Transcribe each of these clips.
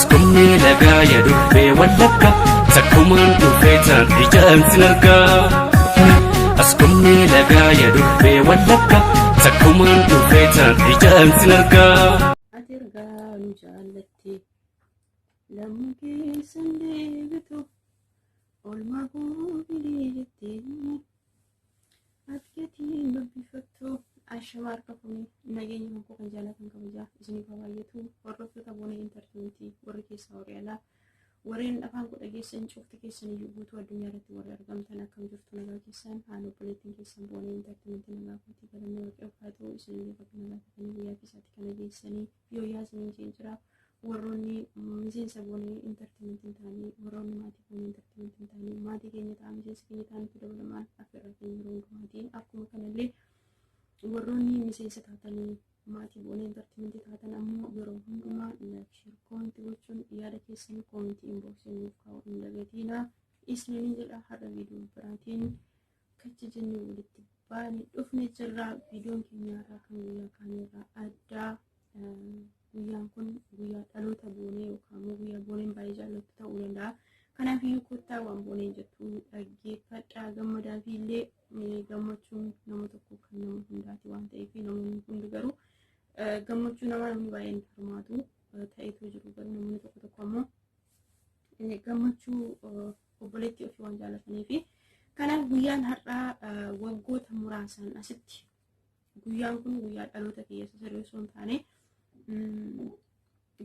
Askumni lagaa ya durbee wallagga takkumaan dhufee taan ijaan sin argaa. Askumni lagaa ya durbee wallagga takkumaan dhufee taan ijaan sin argaa. Ati ergaa nu jaallatte lammuu keessan deebitu olmaa koo filee jettee ati gatiin dubbifattu. Ashama harka fuunee, nageenya kan koo kan jaalatan kabajaa isiniif haa baay'atu. Hordoftoota Boonee Intartimentii, warri keessaa warri alaa, warreen afaan koo dhageessan cufti keessan iyyuu, guutuu addunyaa irratti warri argamtan, akkam jirtu? Nagaa keessan? Haala obboleettiin keessan Boonee Intartimentii nagaa kootii, galanni Waaqayyoof haa ta'u. Isinillee bakka nagaa taatanii guyyaa keessaatti kana geessanii yooyyaa isiniin jeen jira. Warroonni miseensa Boonee Intartimentiin ta'anii, warroonni maatii Boonee Intartimentiin ta'anii, maatii keenya ta'an, miseensa keenya ta'anitti dabalamaan affeerraa keenya yeroo hundumaatiin. Akkuma kanallee warroonni miseensa taatanii maatii Boonee Intartimentii taatan ammoo yeroo hundumaa like, share, comment gochuun yaada keessan comment inbox nuuf kaa'uu hin dagatiina isiniin jedha. Har'a viidiyoo biraatiin kachi jennee walitti baanee dhufne jirra. Viidiyoon keenya irraa kan guyyaa kaanirraa addaa. Guyyaan kun guyyaa dhaloota Boonee yookaan immoo guyyaa Booneen baay'ee jaallattu ta'uu danda'a. Kanaaf iyyuu kottaa waan Booneen jettu dhaggeeffadhaa, gammadaa fi illee. Gammachuun nama tokko kan nama hundaati waan ta'eef, namoonni hundi garuu gammachuu namaa namni baay'een hirmaatu ta'etu jiru, garuu namoonni tokko tokko ammoo gammachuu obboleettii ofii waan jaallataniifi. Kanaaf guyyaan har'aa waggoota muraasaan asitti guyyaan kun guyyaa dhaloota kiyya isa sirrii osoo hin taane,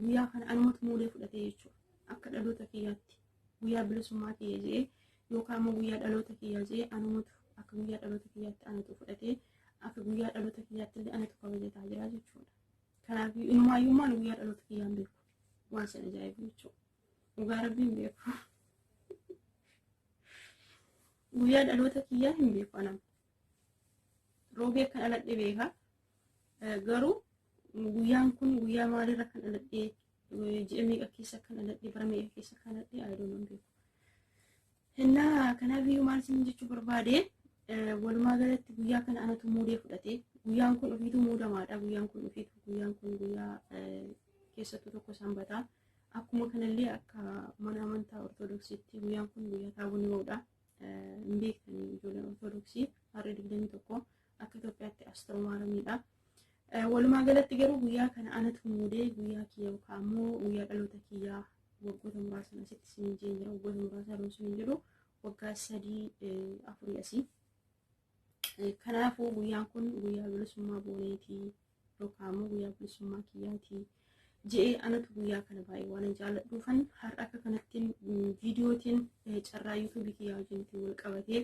guyyaa kana anumatu muudee fudhatee jechuudha. Akka dhaloota kiyyaatti guyyaa bilisummaa kiyya jedhee yookaan immoo guyyaa dhaloota kiyyaa jedhee, anumatu akka guyyaa dhaloota kiyyaatti anatu fudhatee, akka guyyaa dhaloota kiyyaatti illee anatu kabajataa jira jechuudha. Kanaaf inumaayyummaan guyyaa dhaloota kiyyaan beeku waan sana ajaa'ibu jechuudha. Dhugaa Rabbiin beeku. Guyyaa dhaloota kiyyaa hin beeku anam. Roobii akkan dhaladhe beeka. Garuu guyyaan kun guyyaa maalirra kan dhaladhe, ji'a meeqa keessa kan dhaladhe, bara meeqa keessa kan dhaladhe I don't beeku. Innaa kanaaf iyyuu maal isin jechuu barbaade, walumaa galatti guyyaa kana anatu muudee fudhate. Guyyaan kun ofiitu muudamaadha. Guyyaan kun ofiitu, guyyaan kun guyyaa keessattuu tokko sanbataa. Akkuma kanallee akka mana amantaa Ortodoksiitti guyyaan kun guyyaa taabonni ba'udha. Hin beektanii ijoolleen Ortodoksii, har'a 21 akka Itoophiyaatti astiroomaaramiidha. Walumaa galatti garuu guyyaa kana anatu muudee guyyaa kiyya yookaan immoo guyyaa dhaloota kiyyaa waggoota muraasan asitti isiniin jeen jira. Waggoota muraasa yeroo isiniin jedhu waggaa 3 afurii asii. Kanaafuu guyyaan kun guyyaa bilisummaa Booneetii yookaan immoo guyyaa bilisummaa kiyyaatii je'ee anatu guyyaa kana baay'ee waan hin jaalladhuufan har'a akka kanattiin viidiyootiin carraa yuutuubii kiyyaa wajjin wal qabatee,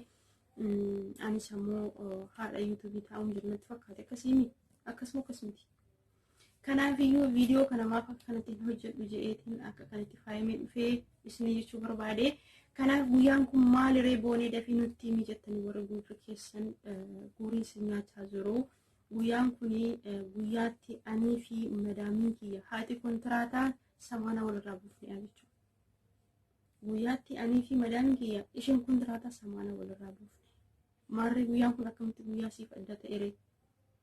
anis ammoo haadha yuutuubii taa'uun jiru natti fakkaate, akkasiimi akkasuma akkas miti. Kanaaf iyyuu viidiyoo kana maaf akka kanatti hin hojjedhu je'eetiin akka kanatti faayamee dhufee isinii jechuu barbaade. Kanaaf guyyaan kun maaliree Boonee, dafii nutti himi jettanii warra guutuu keessan guuriin isin nyaachaa jiru. Guyyaan kun guyyaatti anii fi madaamiin kiyya haati kontiraataa samaana walirraa buufne'a jechuudha. Guyyaatti anii fi madaamiin kiyya isheen kontiraataa samaana walirraa buufne. Maarree guyyaan kun akkamitti guyyaa siif adda ta'ere?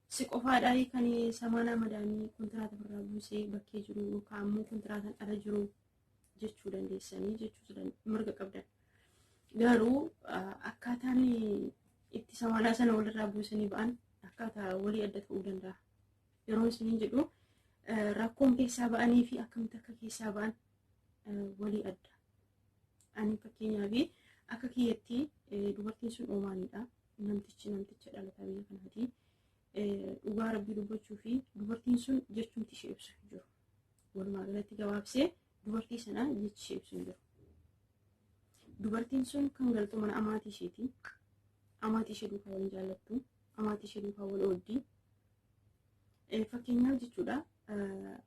Si qofaadhaa kan samaanaa madaamii kontiraata ofirraa buusee bakkee jiru yookaan ammoo kontiraataan ala jiru jechuu dandeessanii, jechuu mirga qabdan. Garuu akkaataan itti samaanaa sana walirraa buusanii ba'an akkaataa walii adda ta'uu danda'a. Yeroo isiniin jedhu rakkoon keessaa ba'anii fi akkamitti akka keessaa ba'an walii adda. Ani fakkeenyaaf akka kiyyatti dubartiin sun Oomaanidha. Namtichi namticha dhalataa biyya kanaati. Dhugaa Rabbii dubbachuu fi dubartiin sun jechumti ishee ibsu hin jiru. Walumaa galatti gabaabsee dubartii sana jechi ishee ibsu hin jiru. Dubartiin sun kan galtu mana amaatii isheeti. Amaatii ishee duukaa wal jaallattu. Amaatii ishee duukaa wal ooldi. Fakkeenyaaf jechuudha,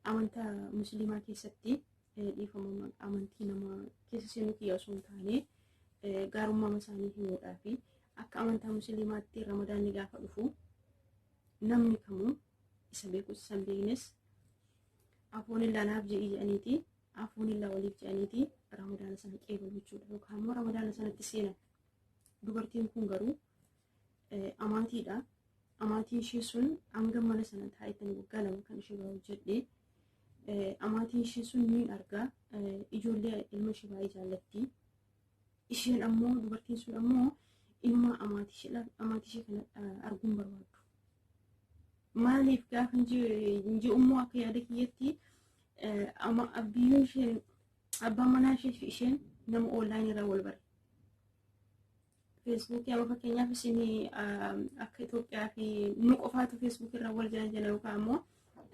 amantaa musliimaa keessatti, dhiifama, amantii nama keessa seenuu kiyya osoo hin taane gaarummaa isaanii himuudhaa fi akka amantaa musliimaatti Ramadaanni gaafa dhufu namni kamuu isa beekus isa hin beeknes afuun illaa naaf jedhii jedhaniiti, afuun illaa waliif jedhaniiti Ramadaana sana qeebalu jechuudha yookaan immoo Ramadaana sanatti seenan. Dubartiin kun garuu amaatiidha. Amaatiin ishee sun hanga mana sana taa'ettani waggaa 2 kan ishee bira hojjedhe. Amaatiin ishee sun niin argaa ijoollee ilma ishee baay'ee jaallatti. Isheen ammoo dubartiin sun ammoo ilma amaatii ishee kana arguun barbaaddu. Maaliif gaafa ji'ummoo akka yaada kiyyatti abbiyyoon isheen abbaan manaa ishee fi isheen nama onlaayinii irraa wal bare. Feesbuukii amma fakkeenyaaf isin akka Itoophiyaa fi nu qofaatu feesbuukii irraa wal jala jala yookaan ammoo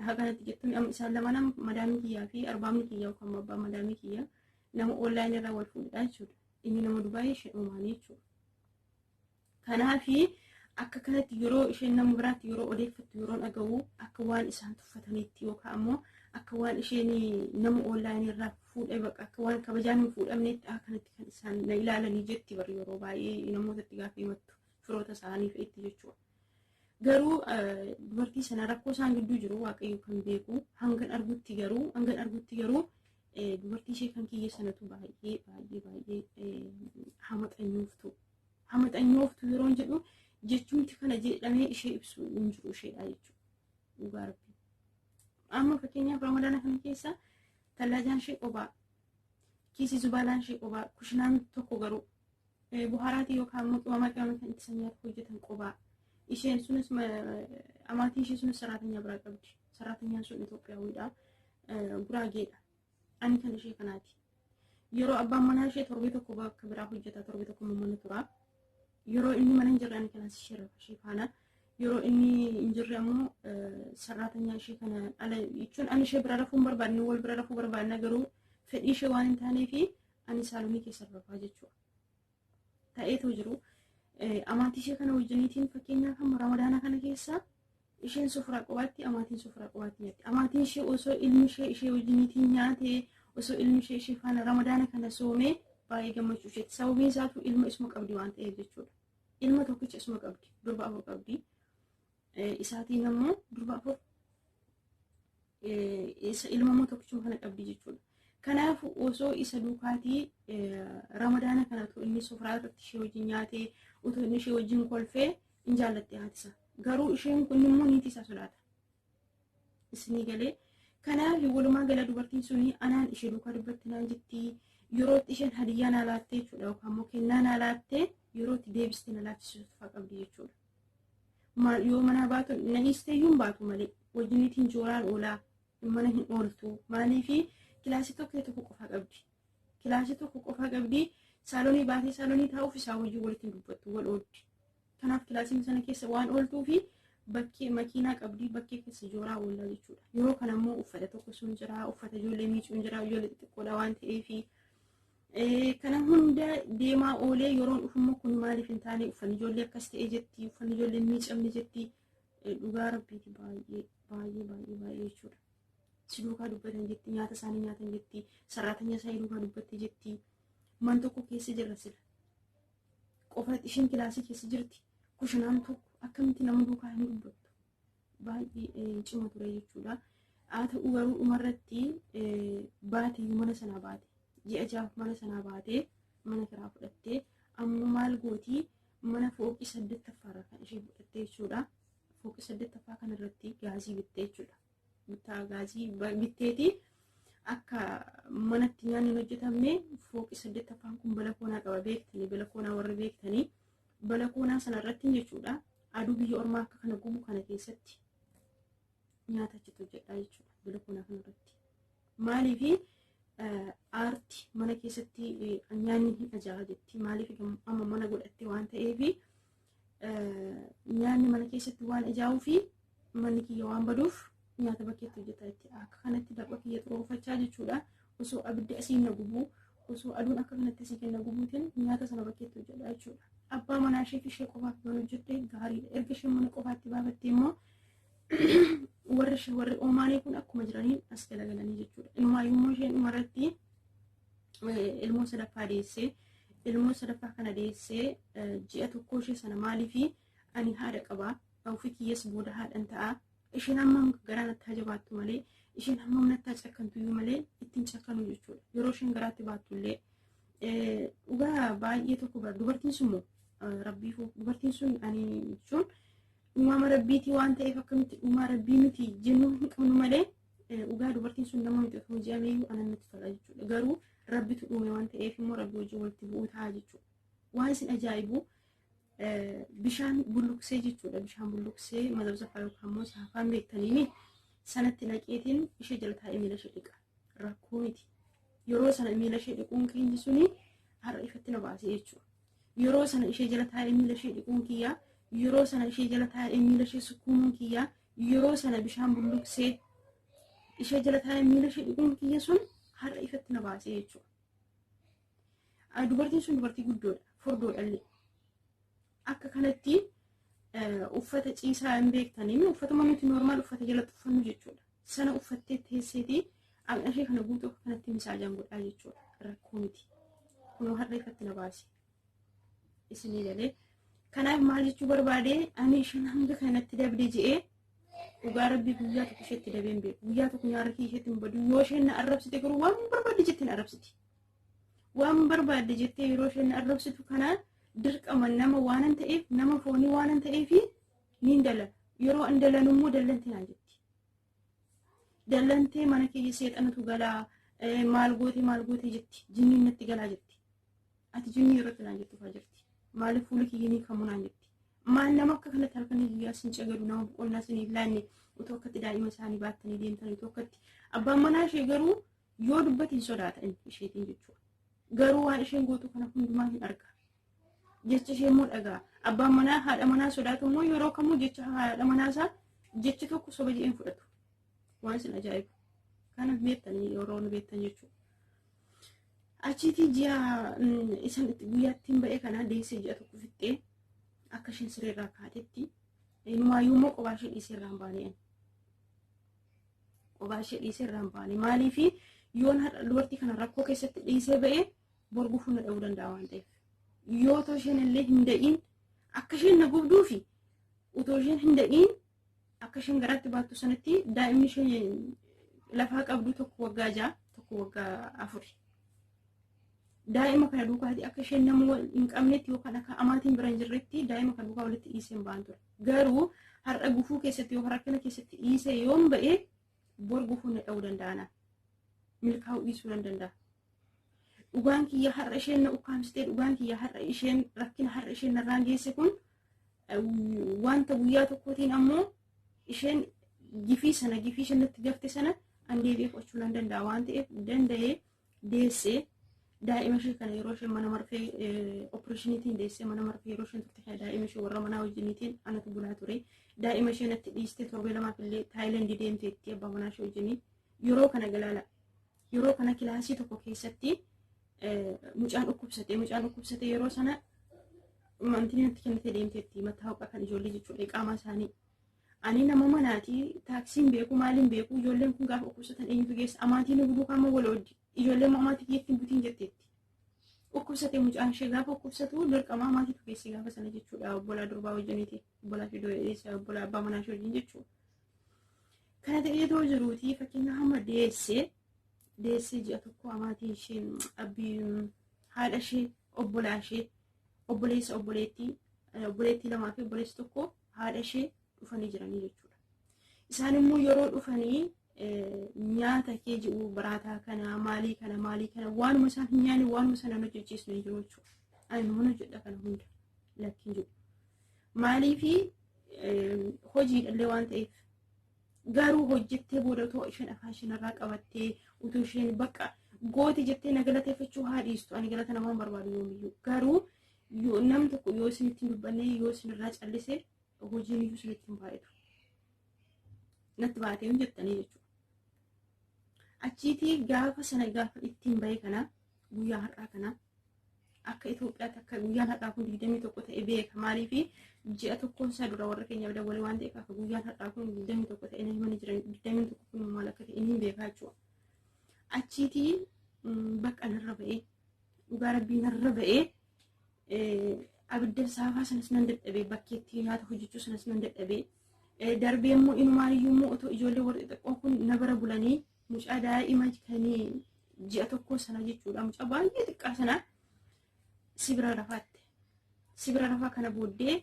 hakanatti jettuun amma isaan lamaan madaamii kiyyaa fi arbaamni kiyyaa yookaan ammoo abbaan madaamii kiyyaa nama onlaayinii irraa wal fuudhedha jechuudha. Inni nama Dubaayii isheen Omaanii jechuudha. Kanaafi akka kanatti yeroo isheen nama biraatti yeroo odeeffattu yeroo dhaga'u akka waan isaan tuffataniitti yookaan ammoo akka waan isheen nama onlaayinii irraa fuudhee baqa akka waan kabajaan hin fuudhamneetti akka kanatti kan isaan na ilaalanii jetti bari yeroo baay'ee namootatti gaafa himattu firoota isaanii fe'itti jechuudha. Garuu dubartii sana rakkoo isaan gidduu jiru Waaqayyo kan beeku hangan argutti garuu hangan argutti garuu dubartii ishee kan kiyya sanatu baay'ee baay'ee baay'ee hamaxanyooftu. Hamaxanyooftu yeroo jedhu jechuumti kana jedhamee ishee ibsu hin jiru isheedha jechuudha. Dhugaa Rabbi. Amma fakkeenyaaf Ramadaana kana keessa tallaajaan ishee qophaa, kiisii zubaalaan ishee qophaa, kushinaan tokko garuu buhaaraatii yookaan immoo qimamaa qimama kan itti nyaata hojjetan qophaa. Isheen sunis amaatiin ishee sunis saraatanyaa biraa qabdi. Saraatanyaan sun Itoophiyaawidha. Guraageedha. Ani kan ishee kanaati. Yeroo abbaan manaa ishee torbee tokko bakka biraa hojjeta, torbee tokko immoo mana tura. Yeroo inni mana hin jirre ani kanas ishee rafa ishee faana. Yeroo inni hin jirre ammoo saraatanyaa ishee kana ala jechuun ani ishee bira rafuu hin barbaadne, wal bira rafuu barbaadna garuu fedhii ishee waan hin taaneefi ani saalonii keessa rafaa jechuudha. Ta'eetoo jiru. Amaatii ishee kana wajjiniitiin fakkeenyaaf amma Ramadaana kana keessa isheen sufuraa qobaatti amaatiin sufuraa qobaatti nyaatti. Amaatiin ishee osoo ilmi ishee ishee wajjiniitiin nyaatee osoo ilmi ishee ishee faana Ramadaana kana soomee baay'ee gammachuu isheetti. Sababiin isaatu ilma isuma qabdi waan ta'eef jechuudha. Ilma tokkicha isuma qabdi. Durba afur qabdi. Isaatiin ammoo durba afur isa ilma immoo tokkichuma kana qabdi jechuudha. Kanaaf osoo isa duukaatii Ramadaana kana utuu inni sufuraa irratti ishee wajjin nyaatee utuu inni ishee wajjin kolfee hin jaallatte haati isaa. Garuu isheen kun immoo niitii isaa sodaata. Isinii galee. Kanaaf walumaa gala dubartiin suni anaan ishee duukaa dubbatti naan jetti. Yeroo itti isheen hadiyyaa naa laattee jechuudha yookaan immoo kennaa naa laattee yeroo itti deebistee na laaffisiisutu fa'aa qabdi jechuudha. Maal yoo manaa baatu na dhiistee iyyuu hin baatu malee wajjiniitiin jooraan oolaa mana hin ooltu. Maaliifi kilaasii tokko tokko qofaa qabdi. Kilaasii tokko qofaa qabdi. Saalonii baatee saalonii taa'uuf isaa wajjin walitti hin dubbattu wal oolti. Kanaaf kilaasii sana keessa waan ooltuufi bakkee makiinaa qabdi bakkee keessa jooraa oollaa jechuudha. Yeroo kana immoo uffata tokko sun jira, uffata ijoollee miicuun jira, ijoollee xixiqqoodha waan ta'eefi. Kana hunda deemaa oolee yeroon dhufummoo kun maaliif hin taane uffanni ijoollee akkas ta'e jetti, uffanni ijoollee hin miicamne jetti. Dhugaa Rabbiiti baay'ee baay'ee baay'ee baay'ee jechuudha. Si duukaa dubbatan jetti, nyaata isaanii nyaatan jetti, sarraatanya isaanii duukaa dubbatte jetti. Man tokko keessa jirra sila. Qofa isheen kilaasii keessa jirti. Kushinaan tokko akkamitti nama duukaa hin dubbattu. Baay'ee cima ture jechuudha. Haa ta'u garuu dhumarratti baate mana sanaa baate. Ji'a jaaf mana sanaa baatee mana kiraa fudhattee ammoo maal gootii mana fooqii saddeettaffaarra kan ishee fudhattee jechuudha. Fooqii saddeettaffaa kanarratti gaazii bittee jechuudha. Bittaa gaazii bitteeti akka manatti nyaanni hin hojjetamne fooqii saddeettaffaan kun balakoonaa qaba beektanii balakoonaa warri beektanii balakoonaa sanarratti jechuudha. Aduu biyya ormaa akka kana gubu kana keessatti nyaata achitti hojjedhaa jechuudha balakoonaa kanarratti. Maaliifi aarti mana keessatti nyaanni hin ajaa'a jetti. Maaliif amma mana godhatte waan ta'eef nyaanni mana keessatti waan ajaa'uu fi manni kiyya waan baduuf nyaata bakkeetti hojjetaa jetti. Akka kanatti dapha kiyya xuruurfachaa jechuudha. Osoo abiddi asiin na gubuu osoo aduun akka kanatti asii kenna gubuutiin nyaata sana bakkeetti hojjedha jechuudha. Abbaa manaa ishee fi ishee qofaaf yoon hojjedhe gaariidha. Erga isheen mana qofaatti baafatte immoo warri ishee warri Oomaanii kun akkuma jiraniin as galagalanii jechuudha. Inumaayyuu immoo isheen dhumarratti ilmoo sadaffaa deessee ilmoo sadaffaa kana deessee ji'a tokkoo ishee sana maaliifi ani haadha qabaa ofii kiyyas booda haadhan ta'a. Isheen hammam garaa natti haa jabaattu malee isheen hammam natti haa cakkantuyyuu malee ittiin cakkanu jechuudha. Yeroo isheen garaatti baattullee dhugaa baay'ee tokko bara dubartiin sun moo rabbiifuu dubartiin sun ani jechuun uumama rabbiitii waan ta'eef akkamitti uumaa rabbii miti jennuu hin qabnu malee Dhugaa dubartiin sun nama miti otoo je'ameeyyuu anan natti tola jechuudha. Garuu rabbitu uume waan ta'eef immoo rabbi wajjin walitti bu'uu ta'a jechuudha. Waan isin ajaa'ibu bishaan bulluqsee jechuudha. Bishaan bulluqsee mazabzafaa yookaan immoo saafaan beektaniini sanatti naqeetiin ishee jala taa'ee miila ishee dhiqa. Rakkoo miti. Yeroo sana miila ishee dhiquun keenya suni har'a ifatti na baasee jechuudha. Yeroo sana ishee jala taa'ee miila ishee dhiquun kiyyaa, yeroo sana ishee jala taa'ee miila ishee sukkuumuun kiyyaa, yeroo sana bishaan bulluqsee ishee jala taa'ee miila ishee dhiquun kiyya sun har'a ifatti na baasee jechuudha. Dubartiin sun dubartii guddoodha, furdoodha illee. Akka kanatti uffata ciisaa hin beektanii uffatuma nuti normaal uffata jalatti uffannu jechuudha. Sana uffattee teesseetii dhaqna ishee kana guutuu akka kanatti misaajaan godhaa jechuudha. Rakkoo miti. Kunoo har'a ifatti na baase. Isinii galee. Kanaaf maal jechuu barbaade ani isheen hanga kanatti dabde je'ee dhugaa rabbii guyyaa tokko isheetti dabee hin beeku. Guyyaa tokko nyaara kiyya isheetti hin badu. Yoo isheen na arrabsite garuu waan barbaadde jettee na arrabsiti. Waan barbaadde jettee yeroo isheen na arrabsitu kana dirqama nama waanan ta'eef nama foonii waanan ta'eef niin dalana. Yeroo an dalanu immoo dallante naan jetti. Dallantee mana kiyya seexanatu galaa maal goote maal goote jetti. Jinniin natti galaa jetti. Ati jinnii yeroo itti naan jettu fa'aa jirti. Maaliif fuuli kiyya ni kamuu naan jetti. Maal nama akka kanatti halkanii guyyaa sin cagadu nama boqonnaa siniif laanne utuu akkatti daa'ima isaanii baattanii deemtan utuu akkatti abbaan manaa ishee garuu yoo dubbate hin sodaata inni isheetiin jechuudha. Garuu waan isheen gootu kana hundumaa hin arga. Jecha ishee immoo dhaga'a. Abbaan manaa haadha manaa sodaatu immoo yeroo kamuu jecha haadha manaa isaa jechi tokko soba jedhee hin fudhatu. Waan isin ajaa'ibu. Kana beektanii yeroo nu beektan jechuudha. Achiitii ji'a isan guyyaa ittiin ba'e kana deessee ji'a tokko fixxee akka isheen sireerraa kaatetti inumaayyuu immoo qobaa ishee dhiisee irraa hin baane ani. Qobaa ishee dhiisee irraa hin baane maaliif yoon har'a dubartii kana rakkoo keessatti dhiisee ba'e bor gufuu na dha'uu danda'a waan ta'eef. Yoo otoo isheen illee hin da'iin akka isheen na gubduufi otoo isheen hin da'iin akka isheen garaatti baattu sanatti daa'imni isheen lafaa qabdu tokko waggaa 6 tokko waggaa 4. Daa'ima kana duukaati akka isheen nama hin qabnetti yookaan akka amaatiin bira hin jirretti daa'ima kana duukaa walitti dhiisee hin ba'an ture. Garuu har'a gufuu keessatti yookaan rakkina keessatti dhiisee yoon ba'e bor gufuu na dha'uu danda'ana. Milkaa'uu dhiisuu nan danda'a. Dhugaan kiyya har'a isheen na ukkaamsitee dhugaan kiyya har'a isheen rakkina har'a isheen narraan geesse kun wanta guyyaa tokkootiin ammoo isheen gifii sana gifii isheen natti gafte sana an deebi'ee fudhachuu nan danda'a waan ta'eef danda'ee deessee daa'ima ishee kana yeroo isheen mana marfee opereeshiniitiin deessee mana marfee yeroo isheen turte kana daa'ima ishee warra manaa wajjiniitiin anatu bulaa ture. Daa'ima ishee natti dhiistee torbee lamaaf illee Taayilandii deemteetti abbaa manaa ishee wajjinii yeroo kana galaala. Yeroo kana kilaasii tokko keessatti mucaan dhukkubsate mucaan dhukkubsate yeroo sana wanti natti kennite deemteetti mattaawaqaa kan ijoollee jechuudha qaama isaanii. Ani nama manaati taaksiin beeku maaliin beeku ijoolleen kun gaafa dhukkubsatan eenyutu geessa amaatiin nu duukaa immoo wal ooddi ijoolleen immoo amaatii kiyyatti hin butiin jetteetti. Dhukkubsate mucaan ishee gaafa dhukkubsatu dirqama amaatiitu geesse gaafa sana jechuudha obbolaa durbaa wajjiniiti obbolaa fi obbolaa abbaa manaa ishee wajjin jechuudha. Kana ta'eetoo jiruuti fakkeenya hamma deessee deessee ji'a tokko amaatiin ishee abbii haadha ishee obbolaa ishee obboleessa obboleettii obboleettii lamaa fi obboleessi tokko haadha ishee dhufanii jiranii jechuudha. Isaan immoo yeroo dhufanii nyaata kee ji'u baraataa kana maalii kana maalii kana waanuma isaan hin nyaanne waanuma sana hojjechiisnu hin jiru jechuudha. Ani mana hojjedha kana hunda lakkiin jiru. Maaliifi hojiidhallee waan ta'eef garuu hojjettee booda otoo isheen afaan isheen irraa qabattee utuu isheen bakka gooti jettee na galateeffachuu haa dhiistu ani galata namaa hin barbaadu yoomiyyuu garuu nam tokko yoo isinitti hin dubbanne yoo isinirraa callise hojiin iyyuu isinitti hin baay'atu natti baatee hin jettanii jechuudha. Achiitii gaafa sana gaafa ittiin bahe kana guyyaa har'aa kana akka Itoophiyaatti akka guyyaan har'aa kun 21 ta'e beeka. Maaliif ji'a tokkoon isaa dura warra keenyaaf dawwalee waan ta'eef akka guyyaan har'aa kun 21 ta'e na himanii jiran 21 kun maal akka ta'e ni beekaa jechuudha. Achiitii bakka narra ba'ee dhugaa rabbii narra ba'ee abidda saafaa sanas nan dadhabee bakkeetti nyaata hojjechuu sanas nan dadhabee darbee immoo inumaayyuu immoo otoo ijoollee warra xixiqqoo kun na bara bulanii mucaa daa'ima kan ji'a tokkoo sana jechuudha mucaa baay'ee xiqqaa sana si bira rafaatte si bira rafaa kana booddee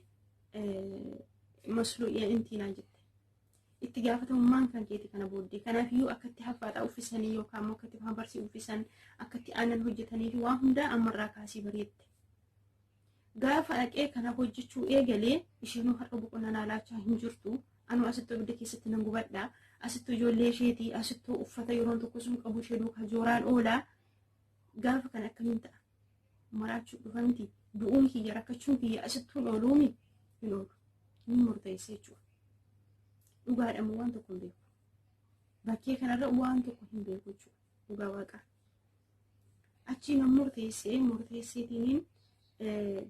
masluu intiinaan jette Itti gaafatamummaan kan keeti kana booddee. Kanaafiyyuu akkatti haffaaxaa uffisanii yookaan immoo akkatti pamparsii uffisan, akkatti aannan hojjetanii fi waan hundaa ammarraa kaasii bareette. Gaafa dhaqee kana hojjechuu eegalee isheenuu har'a boqonnaa naa laachaa hin jirtu. Anuu asittuu abidda keessatti nan gubadha. Asittuu ijoollee isheetii, asittuu uffata yeroon tokko sun qabu ishee duukaa jooraan oolaa. Gaafa kana akkamiin ta'a? Maraachuu dhufa miti. Du'uun kiyya rakkachuun kiyya asittuun ooluumi hin oolu. Ni murteessa jechuudha. Dhugaadha moo waan tokko hin beeku. Bakkee kanarra waan tokko hin beeku jechuudha. Dhugaa waaqaa. Achii nan murteessee murteesseetiniin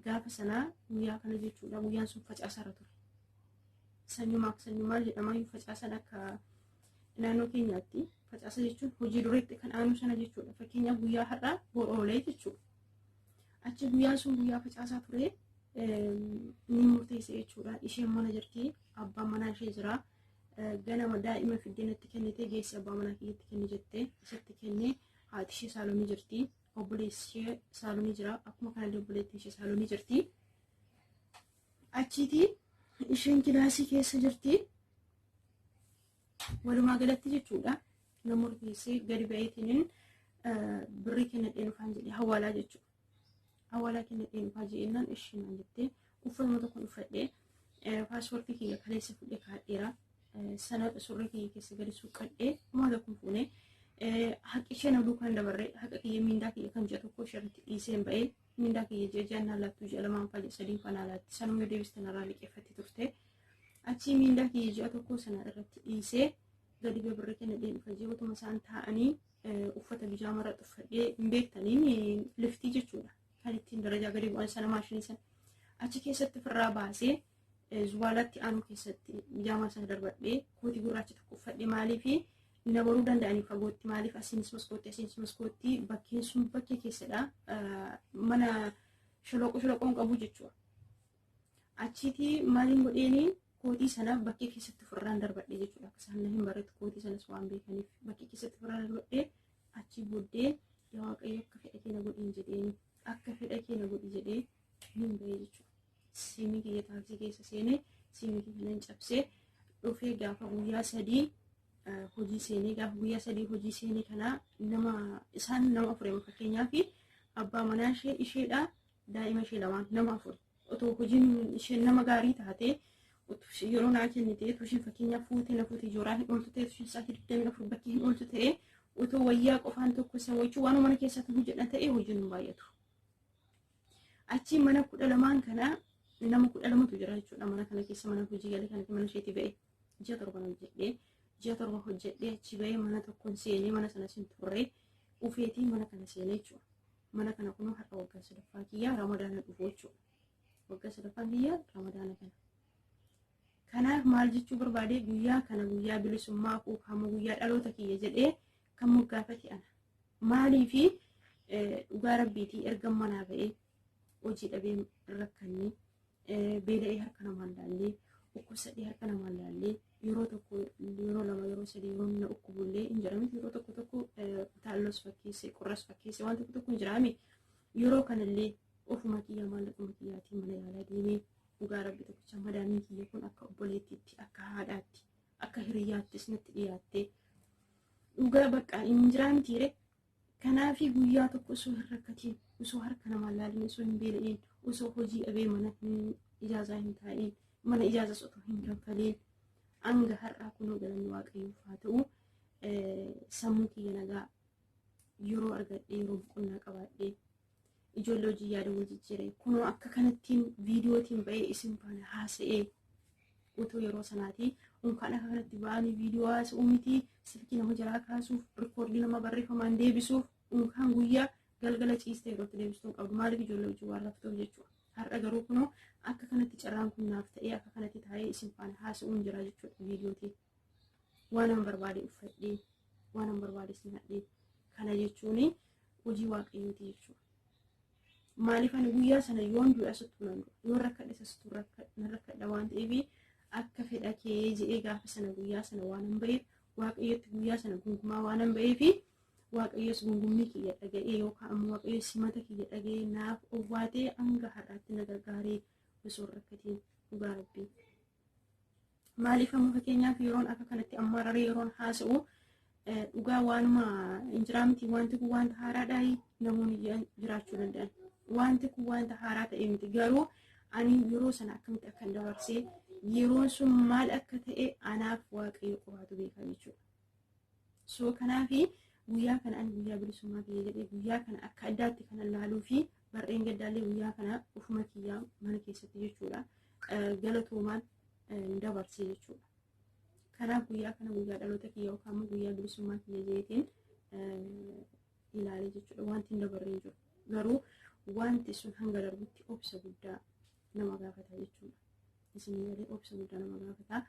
gaafa sanaa guyyaa kana jechuudha. Guyyaan sun facaasarra ture. Sanyumaaf sanyumaa jedhamaa facaasan akka naannoo keenyaatti facaasa jechuun hojii dureetti kan aanu sana jechuudha. Fakkeenyaaf guyyaa har'aa bor oolee jechuudha. Achi guyyaan sun guyyaa facaasaa ture ni murteesse jechuudha. Isheen mana jirti, abbaan manaa ishee jira. Ganama daa'ima fiddee natti kennite geessi abbaa manaa kiyyatti kenni jettee isatti kennee haati ishee saalonii jirti. Obboleessi ishee saalonii jira. Akkuma kanallee obboleettiin ishee saalonii jirti. Achiiti isheen kilaasii keessa jirti. Walumaa galatti jechuudha. Nama murteessee gadi ba'eetiniin birrii kennadheen dhufaan jedhee hawaalaa jechuudha. Hawaalaa kennadheen dhufaa jedhennaan isheen naan jettee uffatuma tokko uffadhee paaspoortii kiyya kaleessa fudhee kaadheera. Sana surree kiyya keessa gadi suuqqadhee homaa tokko fuunee haqi ishee na duukaan dabarree haqa kiyya miindaa kiyya kan ji'a tokko ishee irratti dhiiseen ba'ee mindaa kiyya ji'a ji'aan naa laattu ji'a lamaan faa ji'a sadiin faa naa laatti sanuma yoo deebiste narraa liqeeffatti turte achii mindaa kiyya ji'a tokko sana irratti dhiisee gadi birri kennadheen dhufa ji'a utuma isaan taa'anii uffata bijaamarra uffadhee hin beektaniin liftii jechuudha kan ittiin darajaa gadi bu'an sana maashinii sana achi keessatti ofirraa baasee zuwaalaatti aanu keessatti bijaamaa sana darbadhee kootii gurraacha tokko uffadhe maaliifi na baruu danda'anii fagootti maaliif asiinis maskootti asiinis maskootti bakkeen sun bakkee keessadha mana sholoqo sholoqoon qabu jechuudha. Achiitii maaliin godheeni kootii sana bakkee keessatti ofirraan darbadhe jechuudha. Akka isaan na hin barreetti kootii sanas waan beekaniif bakkee keessatti ofirraan darbadhe achii booddee yaa Waaqayyo akka fedha kee na godhiin jedheeni akka fedha kee na godhi jedhee niin bahee jechuudha. Siimii kiyya taaksii keessa seenee siimii kiyya nan cabsee dhufee gaafa guyyaa sadii hojii seenee gaafa guyyaa sadii hojii seenee kana nama isaan nama afur fakkeenyaaf abbaa manaa ishee isheedha daa'ima ishee lamaan nama afur otoo hojiin isheen nama gaarii taate yeroo naa kennite utuu isheen fakkeenyaaf fuutee na fuutee jooraa hin ooltu ta'e utuu isheen sa'aatii 24 bakkee hin ooltu ta'e otoo wayyaa qofaan tokko isa waychuu waan mana keessatti hojjedha ta'e hojiin hin baay'atu. Achii mana 12n kana nama 12tu jira jechuudha. Mana kana keessa mana hojii galee kana mana isheetii ba'e ji'a 7 hojjedhee ji'a 7 hojjedhee achi ba'ee mana tokkoon seenee mana sana sin turre ufeetii mana kana seenee jechuudha. Mana kana kunoo har'a waggaa sadaffaa kiyyaa ramadaana dhufu jechuudha. Waggaa sadaffaan kiyyaa ramadaana kana. Kanaaf maal jechuu barbaade guyyaa kana guyyaa bilisummaa koo kaama guyyaa dhaloota kiyya jedhee kan moggaafate ana. Maaliifi dhugaa rabbiitii erga manaa ba'ee hojii dhabee rakkannee beela'ee harka namaan laallee dhukkubsadhee harka namaan laallee yeroo tokko yeroo lama yeroo sadii yeroo na dhukkubullee hin jedhamti yeroo tokko tokko utaalloos fakkeesse qorras fakkeesse waan tokko tokko hin jiraame yeroo kanallee ofuma kiyyaa maallaquma kiyyaatiin mana yaalaa deemee dhugaa rabbi tokkicha madaamiin kiyya kun akka obboleettiitti akka haadhaatti akka hiriyyaattis natti dhiyaattee dhugaa bakka hin jiraamtiire. Kanaafi guyyaa tokko osoo hin rakkatiin, osoo harka namaa laalin, osoo hin beela'in, osoo hojii dhabee mana hin ijaazaa hin taa'in, mana ijaazas otoo hin kanfaliin hanga har'aa kunoo galanni Waaqayyoof haa ta'u sammuu kiyya nagaa yeroo argadhee yeroo boqonnaa qabaadhee ijoollee hojii yaada wal jijjiiree kunoo akka kanattiin viidiyootiin ba'ee isin faana haasa'ee utuu yeroo sanaatii unkaan akka kanatti ba'anii viidiyoo haasa'uu miti silkii nama jalaa kaasuuf rikoordii nama barreeffamaan deebisuuf unkaan guyyaa galgala ciistee yerootti deebistuu hin qabdu maaliif ijoollee hojii waan raftuuf jechuudha. Har'a garuu kunoo akka kanatti carraan kun naaf ta'ee akka kanatti taa'ee isin faana haasa'uun jira jechuudha viidiyootiin. Waan an barbaade uffadhee waan an barbaade sinadhee kana jechuun hojii waaqayyooti jechuudha. Maaliif ani guyyaa sana yoon du'e asittuu nan du'a yoon rakkadhe asittuu nan rakkadha waan ta'eef akka fedha kee jedhee gaafa sana guyyaa sana waan hin ba'eef waaqayyotti guyyaa sana gungumaa waan hin ba'eef waaqayyos gungummii kiyya dhaga'ee yookaan ammoo waaqayyo simata kiyya dhaga'ee naaf owwaatee hanga har'aatti na gargaaree osoo hin rakkatiin dhugaa rabbii. Maaliif amma fakkeenyaaf yeroon akka kanatti ammaararee yeroon haasa'u dhugaa waanuma hin jiraa miti, wanti kun wanta haaraadhaa namoonni jiraachuu danda'an. Wanti kun wanta haaraa ta'e miti, garuu ani yeroo sana akkamitti akkan dabarsee, yeroon sun maal akka ta'e anaaf Waaqayyo qofaatu beeka jechuudha. So kanaafi guyyaa kana ani guyyaa bilisummaa kiyya jedhee guyyaa kana akka addaatti kan laaluu fi barreen gaddaallee guyyaa kana ufuma kiyyaa mana keessatti jechuudha. Galatoomaan dabarsee jechuudha. Kanaaf guyyaa kana guyyaa dhaloota kiyya yookaan immoo guyyaa bilisummaa kiyya jedheetiin ilaalee jechuudha. Wanti hin dabarre hin jiru. Garuu wanti sun hanga darbutti obsa guddaa nama gaafata jechuudha. Isin galee, obsa guddaa nama gaafata.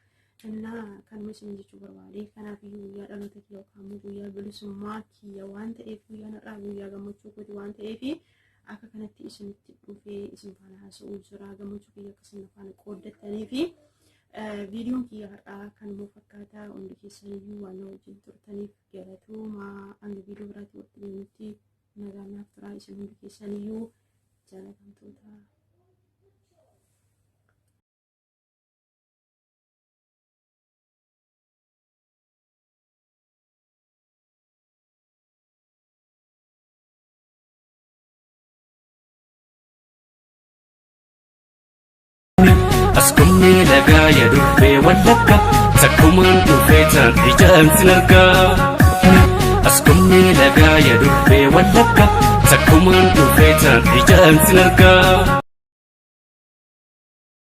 Innaa kanuma isin jechuu barbaade. Kanaaf iyyuu guyyaa dhaloota kiyya yookaan immoo guyyaa bilisummaa kiyya waan ta'eef, guyyaan har'aa guyyaa gammachuu kooti waan ta'eef, akka kanatti isinitti dhufee isin faana haasa'uu jira, gammachuu kiyya akka isin faana qooddattanii fi viidiyoon kiyya har'aa kanuma fakkaata. Hundi keessaniyyuu waan na wajjin turtaniif galatoomaa. Hanga viidiyoo biraatti walitti deemutti nagaan naaf turaa, isin hundi keessaniyyuu jaalatamtoota. Askummee lagaa ya durbee Wallagga, takkumaan dhufee taan ijaan sin argaa. Askummee lagaa ya durbee Wallagga, takkumaan dhufee taan ijaan sin argaa.